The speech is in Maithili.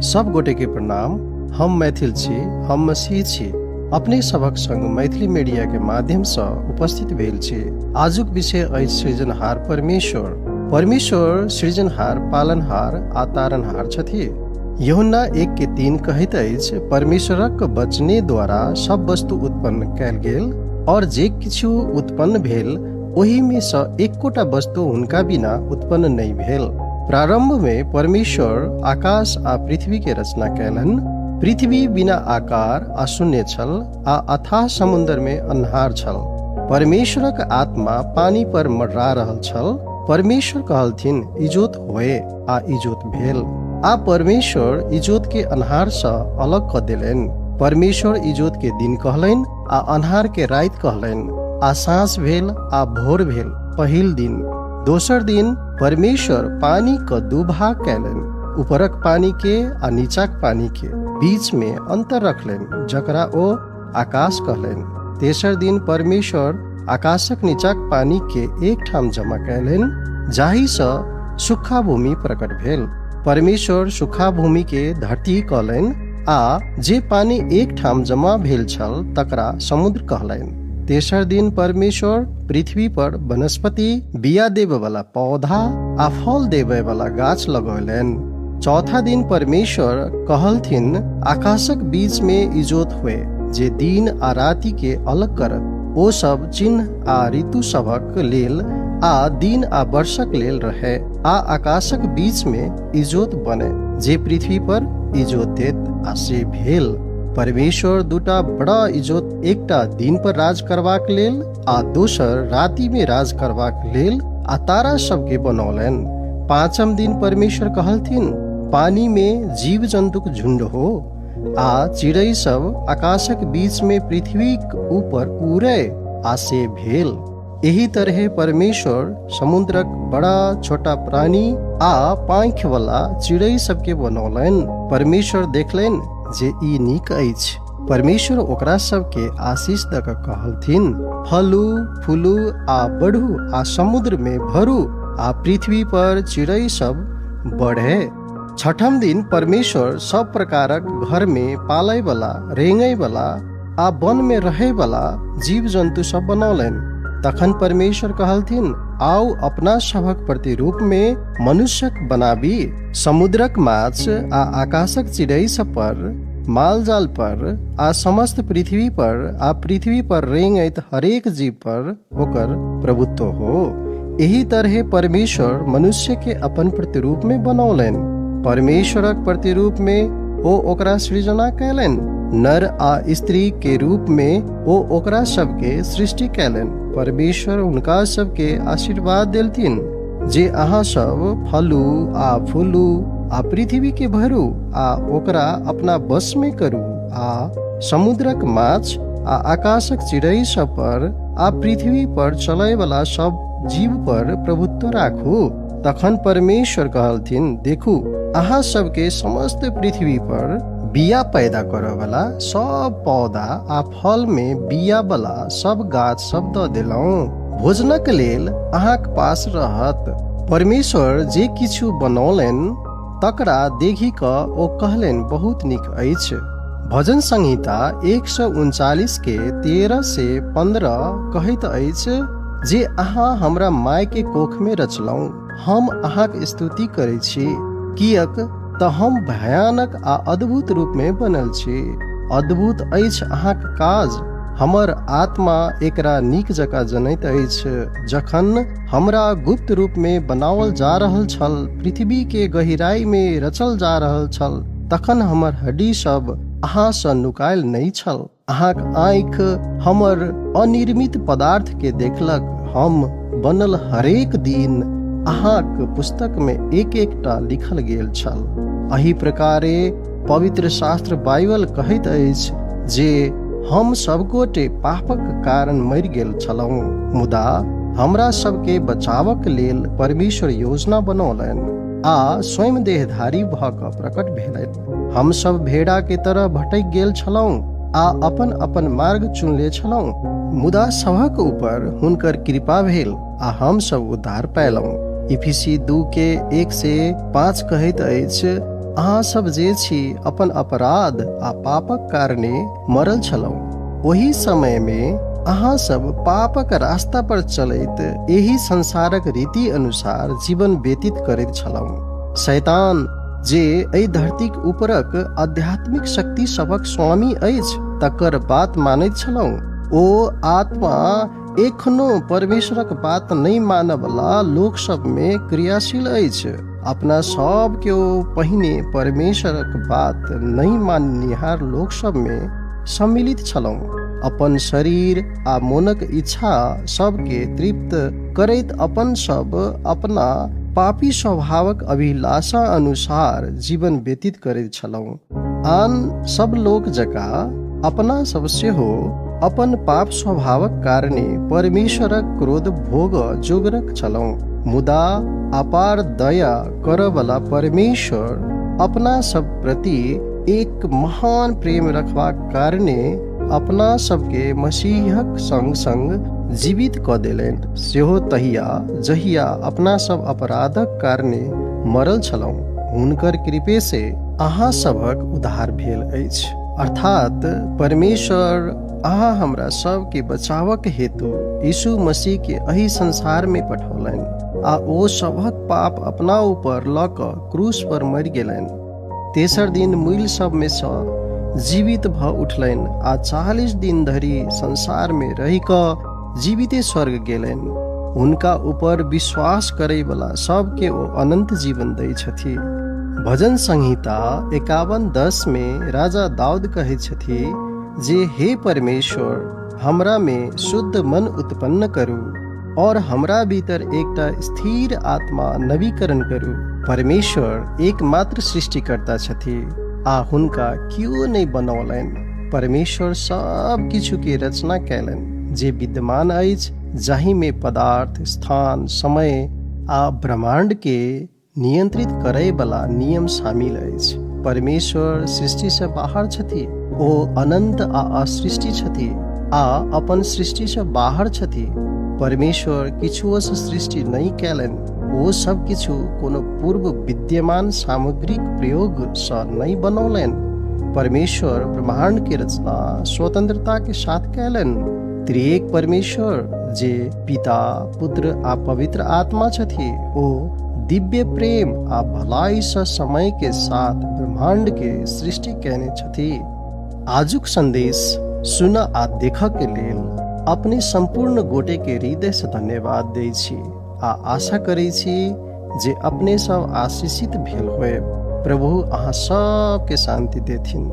सब गोटे के प्रणाम। हम मैथिल छी, हम मसीह छी। अपने सभक संग मैथिली मीडिया के माध्यम सँ उपस्थित भेल छी। आजुक विषय अछि सृजनहार परमेश्वर। परमेश्वर सृजनहार, पालनहार आ तारनहार छथि। यूहन्ना 1:3 कहैत अछि, परमेश्वरक वचने द्वारा सब वस्तु उत्पन्न कयल गेल और जे किछु उत्पन्न भेल ओहि में सँ एकोटा वस्तु हुनका बिना उत्पन्न नहि भेल। प्रारंभ में परमेश्वर आकाश आ पृथ्वी के रचना कयलनि। पृथ्वी बिना आकार आ शून्य छल आ अथाह समुद्र में अन्हार छल। परमेश्वरक आत्मा पानी पर मडरा रहल छल। परमेश्वर कहलथिन, इजोत होए, आ इजोत भेल। आ परमेश्वर इजोत के अन्हार सँ अलग कऽ देलनि। परमेश्वर इजोत के दिन कहलनि आ अन्हार के राति कहलनि। आ साँझ भेल आ भोर भेल, पहिल दिन। दोसर दिन परमेश्वर पानी के दू भाग कयलनि, ऊपरक पानी के आ नीचाक पानी के बीच में अंतर रखलनि, जकरा ओ आकाश कहलनि। तेसर दिन परमेश्वर आकाशक नीचाक पानी के एक ठाम जमा कयलनि, जाहि सँ सूखा भूमि प्रकट भेल। परमेश्वर सूखा भूमि के धरती कहलनि आ जे पानी एक ठाम जमा भेल छल तकरा समुद्र कहलनि। तेसर दिन परमेश्वर पृथ्वी पर वनस्पति, बिया देबय वाला पौधा आ फल देबय वाला गाछ लगौलनि। चौथा दिन परमेश्वर कहलथिन, आकाशक बीच में इजोत होए, जे दिन आ राति के अलग करत। ओ सब चिन्ह आ ऋतु सभक लेल आ दिन आ वर्षक लेल रहे, आ आकाशक बीच में इजोत बने, जे पृथ्वी पर इजोत देत, आ से भेल। परमेश्वर दूटा बड़ा इजोत, एकटा दिन पर राज करबाक लेल आ दोसर राति में राज करबाक लेल, आ तारा सबके बनौलनि। पाँचम दिन परमेश्वर कहलथिन, पानी में जीव जन्तुक झुंड हो आ चिड़ै सब आकाशक बीच में पृथ्वीक ऊपर उड़े, आ से भेल। एहि तरहे परमेश्वर समुद्रक बड़ा छोटा प्राणी आ पाँखि वाला चिड़ै सबके बनौलनि। परमेश्वर देखलनि जे ई नीक अछि। परमेश्वर ओकरा सबके आशीष दऽ कऽ कहलथिन, फलू फूलू आ बढ़ू आ समुद्र में भरू आ पृथ्वी पर चिड़ै सब बढ़े। छठम दिन परमेश्वर सब प्रकारक घर में पालय वाला, रेंगय वाला आ वन में रहय वाला जीव जन्तु सब बनौलनि। तखन परमेश्वर कहलथिन, आउ अपना सभक प्रतिरूप में मनुष्यक बनाबी, समुद्रक माछ आ आकाशक चिड़ै सब पर, माल जाल पर आ समस्त पृथ्वी पर आ पृथ्वी पर रेंगैत हरेक जीव पर ओकर प्रभुत्व हो। एहि तरहे परमेश्वर मनुष्य के अपन प्रतिरूप में बनौलनि। परमेश्वरक प्रतिरूप में ओ ओकरा सृजना कयलनि। नर आ स्त्री के रूप में ओ ओकरा सबके सृष्टि कयलनि। परमेश्वर हुनका सबके आशीर्वाद देलथिन जे अहाँ सब फलू आ फूलू आ पृथ्वी के भरू आ ओकरा अपना वश में करू आ समुद्रक माछ आ आकाशक चिड़ै सब पर आ पृथ्वी पर चलय वाला सब जीव पर प्रभुत्व राखू। तखन परमेश्वर कहलथिन, देखू, अहाँ सबके समस्त पृथ्वी पर बिया पैदा करऽ वाला सब पौधा आ फल में बिया वाला सब गाछ सब दऽ देलहुँ। भोजनक लेल अहाँक पास रहत। परमेश्वर जे किछु बनौलनि तकरा देखि कऽ ओ कहलनि, बहुत नीक अछि। भजन संहिता 139 के 13 से 15 कहैत अछि जे अहाँ हमरा माय के कोख में रचलहुँ, हम अहाँक स्तुति करै छी, किएक तऽ हम भयानक आ अद्भुत रूप में बनल छी। अद्भुत अछि अहाँक काज, हमर आत्मा एकरा नीक जकाँ जनैत अछि। जखन हमरा गुप्त रूप में बनाओल जा रहल छल, पृथ्वी के गहिराई में रचल जा रहल छल, तखन हमर हड्डी सब अहाँ सँ नुकायल नहि छल। अहाँक आँखि हमर अनिर्मित पदार्थ के देखलक। हम बनल हरेक दिन अहाँक पुस्तक में एक एकटा लिखल गेल छल। एहि प्रकारे पवित्र शास्त्र बाइबल कहैत अछि जे हम सबगोटे पापक कारण मरि गेल छलहुँ, मुदा हमरा सबके बचावक लेल परमेश्वर योजना बनौलनि आ स्वयं देहधारी भऽ कऽ प्रकट भेलनि। हम सब भेड़ा के तरह भटकि गेल छलहुँ आ अपन अपन मार्ग चुनले छलहुँ, मुदा सभक ऊपर हुनकर कृपा भेल आ हम सब उद्धार पायलहुँ। इफिसी 2 के 1 से 5 कहैत अछि, अहाँ सब जे छी अपन अपराध आ पापक कारणे मरल छलहुँ। ओहि समय मे अहाँ सब पापक रास्ता पर चलैत एहि संसारक रीति अनुसार जीवन व्यतीत करैत छलहुँ। शैतान जे एहि धरतीक ऊपरक आध्यात्मिक शक्ति सभक स्वामी अछि तकर बात मानैत छलहुँ। ओ आत्मा एखनो परमेश्वरक बात नहि मानऽवला लोक सभमे क्रियाशील अछि। अपना सब केओ पहिने परमेश्वरक बात नहि माननिहार लोक सभमे सम्मिलित छलहुँ। अपन शरीर आ मोनक इच्छा सबके तृप्त करैत अपन सब अपना पापी स्वभावक अभिलाषा अनुसार जीवन व्यतीत करैत छलहुँ। आन सब लोक जकाँ अपना सब सेहो अपन पाप स्वभावक कारणे परमेश्वरक क्रोध भोग जोगरक छलहुँ। मुदा अपार दया करऽवला परमेश्वर अपना सब प्रति एक महान प्रेम रखबाक कारणे अपना सबके मसीहक संग संग जीवित कऽ देलनि, सेहो तहिया जहिया अपना सब अपराधक कारणे मरल छलहुँ। हुनकर कृपे से अहाँ सभक उद्धार भेल अछि। अर्थात परमेश्वर अहाँ हमरा सबके बचावक हेतु यीशु मसीह के एहि संसार में पठौलनि आ ओ सभक पाप अपना ऊपर लऽ कऽ क्रूस पर मरि गेलनि। तेसर दिन मुइल सबमे सँ जीवित भऽ उठलनि आ 40 दिन धरि संसार में रहि कऽ जीविते स्वर्ग गेलनि। हुनका ऊपर विश्वास करैवला सबके ओ अनंत जीवन दै छथि। भजन संहिता 51:10 में राजा दाऊद कहै छथि जे हे परमेश्वर, हमरा में शुद्ध मन उत्पन्न करू और हमरा भीतर एकटा स्थिर आत्मा नवीकरण करू। परमेश्वर एकमात्र सृष्टिकर्ता छथि आ हुनका केओ नहि बनौलनि। परमेश्वर सब किछु के रचना कयलनि जे विद्यमान अछि, जाहि में पदार्थ, स्थान, समय आ ब्रह्मांड के नियंत्रित करय बला नियम शामिल अछि। परमेश्वर सृष्टि से बाहर छथि। ओ अनंत आ असृष्टि छथि आ अपन सृष्टि से बाहर छथि। परमेश्वर किछुओ से सृष्टि नहि कयलनि। ओ सब किछु कोनो पूर्व विद्यमान सामग्रीक प्रयोग सँ नहि बनौलनि। परमेश्वर ब्रह्मांड के रचना स्वतंत्रता के साथ कयलनि। त्रिएक परमेश्वर जे पिता, पुत्र आ पवित्र आत्मा छथि, ओ दिव्य प्रेम आ भलाई सँ समय के साथ ब्रह्मांड के सृष्टि कयने छथि। आजुक संदेश सुन आ देख के लेल अपने संपूर्ण गोटे के हृदय से धन्यवाद दै छी आ आशा करै छी जे अपने सब आशीषित भेल होयब। प्रभु अहाँ सबके शांति देथिन।